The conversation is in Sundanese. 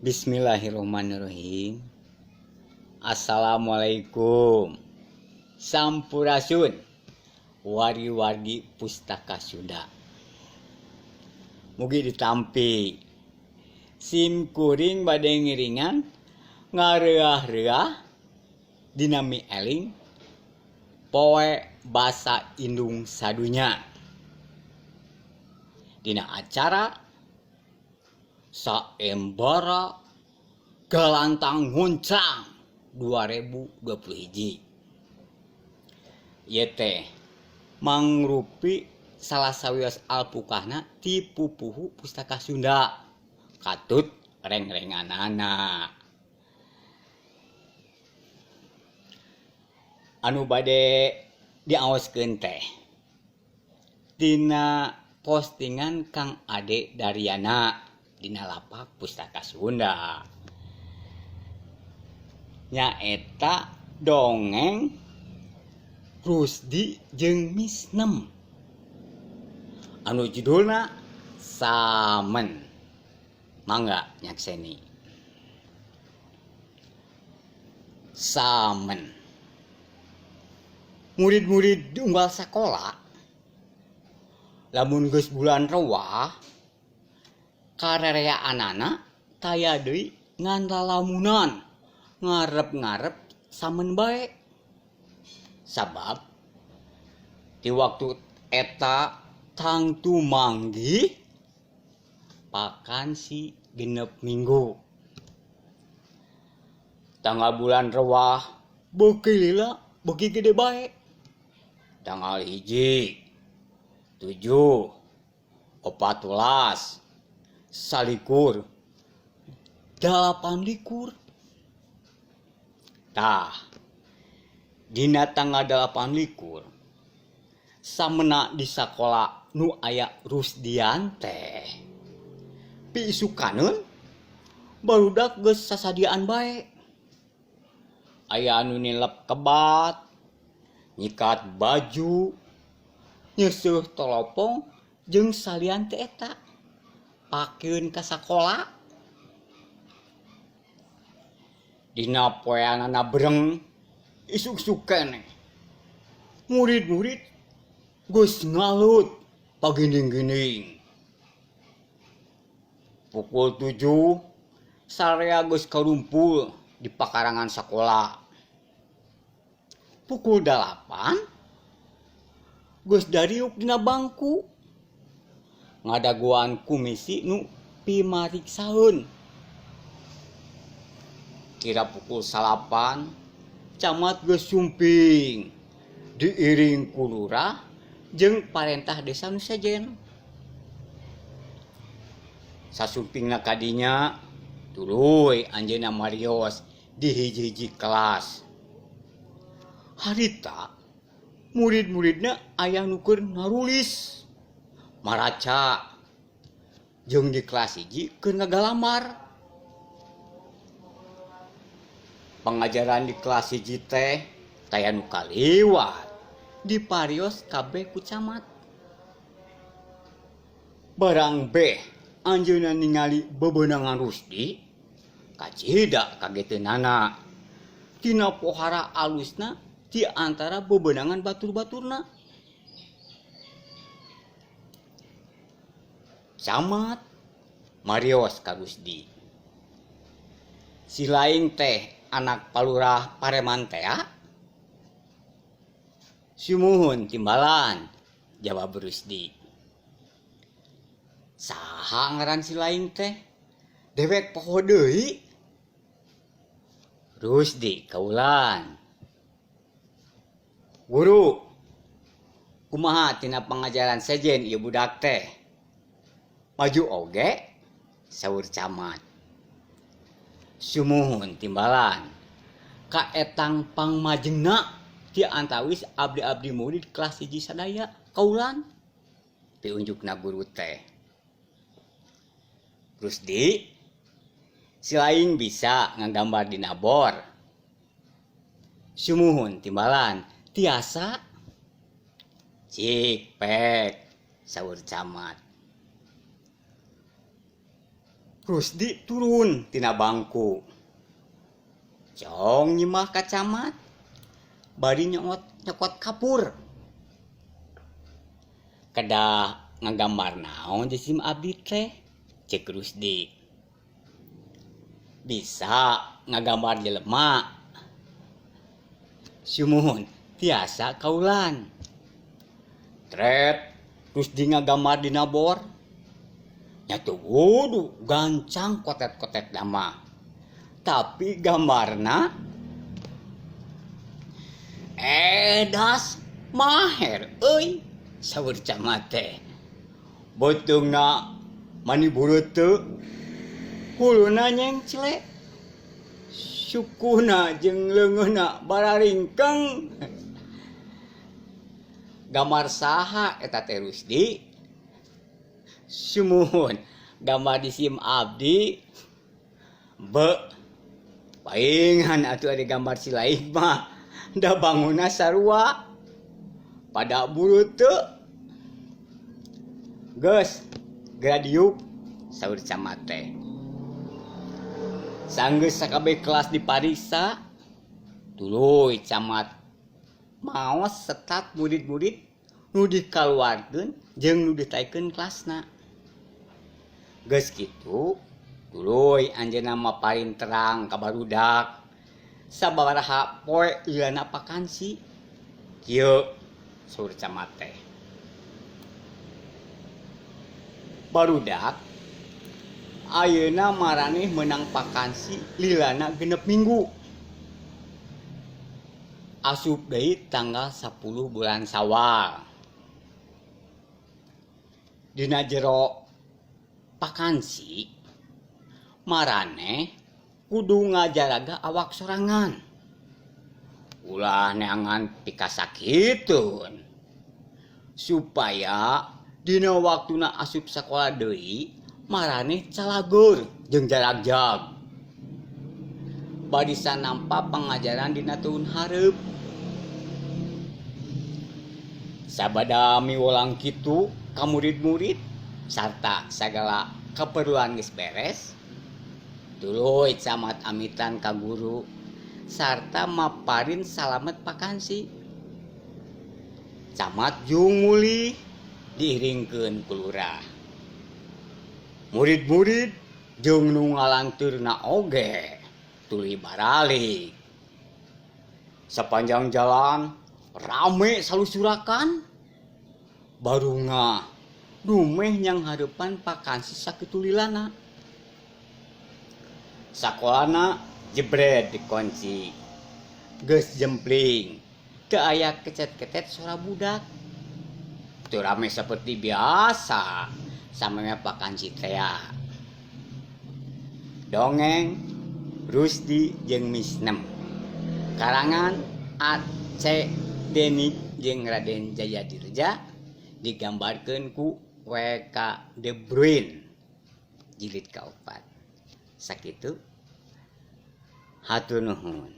Bismillahirrahmanirrahim. Assalamualaikum. Sampurasun wargi-wargi pustaka Sunda. Mugi ditampi. Sim kuring bade ngiringan ngareah-reah dina mieling poe basa indung sadunya. Dina acara Saembara Galantang Nguncang 2021. Ieu teh mangrupi salah sawios alpukahna ti pupuhu Pustaka Sunda katut rengrenganana. Anu bade diaoskeun teh tina postingan Kang Ade Daryana dina lapak Pustaka Sunda. Nyaeta dongeng Rusdi jeung Misnem anu judulna Samen. Mangga nyakseni. Samen. Murid-murid di unggal sakola lamun geus bulan rewah karereaanana taya deui ngan lalamunan ngarep-ngarep samen bae. Sabab di waktu eta tangtu manggih pakansi genep minggu. Tanggal bulan rewah beuki lila beuki gede bae. Tanggal 1, 7, 14, 21, 28. Tah, dina tanggal 28 samena di sakola nu aya Rusdian teh. Piisukaneun barudak geus sasadiaan bae. Aya anu nilep kebat, nyikat baju, nyeuseuh tolopong jeung salian teh eta pakeun ka sakola. Dina poeanana breng isuk-isuk keneh. Murid-murid geus ngalut paginding-ginding. Pukul 7 sarea geus karumpul di pakarangan sakola. Pukul 8 geus dariuk dina bangku ngadaguan kumisi nu pimariksaeun. Kira pukul 9 camat geus sumping diiring ku lurah jeung parentah desa nu sejen. Sasumpingna kadinya tuluy anjeunna marios di hiji-hiji kelas. Harita murid-muridna aya nu keur narulis, maraca jeung di kelas 1 keur ngagalamar. Pangajaran di kelas 1 teh taya nu kaliwat diparios kabeh ku camat. Barang beh anjeunna ningali bebenangan Rusdi, kacida kageteunana. Tina pohara alusna di antara bebenangan batur-baturna. Camat marios ka Rusdi. Si lain teh anak palurah pareman tea. Sumuhun timbalan, jawab Rusdi. Saha ngaran si lain teh? Dewek poho deui. Rusdi kaulan. Guru, kumaha tina pangajaran sejen ieu budak teh? Maju oge, saur camat. Sumuhun timbalan. Kaetang pangmajengna ti antawis abdi-abdi murid kelas 1 sadaya kaulan. Piunjukna guru teh. Rusdi, si lain bisa ngagambar dina bor. Sumuhun timbalan tiasa. Cik pek, saur camat. Rusdi turun tina bangku. Cong nyimah ka camat bari nyokot nyokot kapur. Kedah ngagambar naon jisim abdi teh? Cek Rusdi. Bisa ngagambar jelema. Sumuhun tiasa kaulan. Tret Rusdi ngagambar dina bor. Nya teu wudu gancang kotet-kotet mah. Tapi gambarna edas maher euy saur camat teh. Beuteungna mani bureuteu, huluna nyengcle, sukuna jeung leungeunna bararingkeng. Gambar saha eta teh Rusdi? Sumuhun gambar jisim abdi. Be paingan atuh ari gambar si lain mah da bangunna sarua pada bureuteu. Geus geura diuk saur camat teh. Sanggeus sakabeh kelas dipariksa tuluy camat maos setat murid-murid nu dikaluarkeun jeung nu ditaekkeun kelasna. Geus kitu tuluy anjeunna maparin terang ka barudak sababaraha poe lilana pakansi. Kieu saur camat teh. Barudak ayeuna maraneh meunang pakansi lilana 6 minggu. Asup deui tanggal 10 bulan Sawal. Dina jero pakansi maraneh kudu ngajaraga awak sorangan. Ulah neangan pikasakiteun supaya dina waktuna asup sakola deui maraneh calageur jeung jaragjag. Barisa nampa pangajaran dina taun hareup. Sabada miwulang kitu ka murid-murid sarta sagala keperluan geus beres, tuluy camat amitan ka guru sarta maparin salamet pakansi. Camat jung mulih diiringkeun ku lurah. Murid-murid jeung nu ngalanturna oge tuluy baralik. Sapanjang jalan rame salusurakan. Barunga dumeh nyanghareupan pakansi sakitu lilana. Sakolana jebret dikunci. Geus jempling, teu aya kecet-ketet sora budak. Teu rame saperti biasa samemeh pakansi tea. Dongeng Rusdi jeung Misnem. Karangan A.C. Deni jeung Raden Jaya Dirja digambarkeun ku W.K. De Bruin. Jilid kaopat. Sakitu. Hatur nuhun.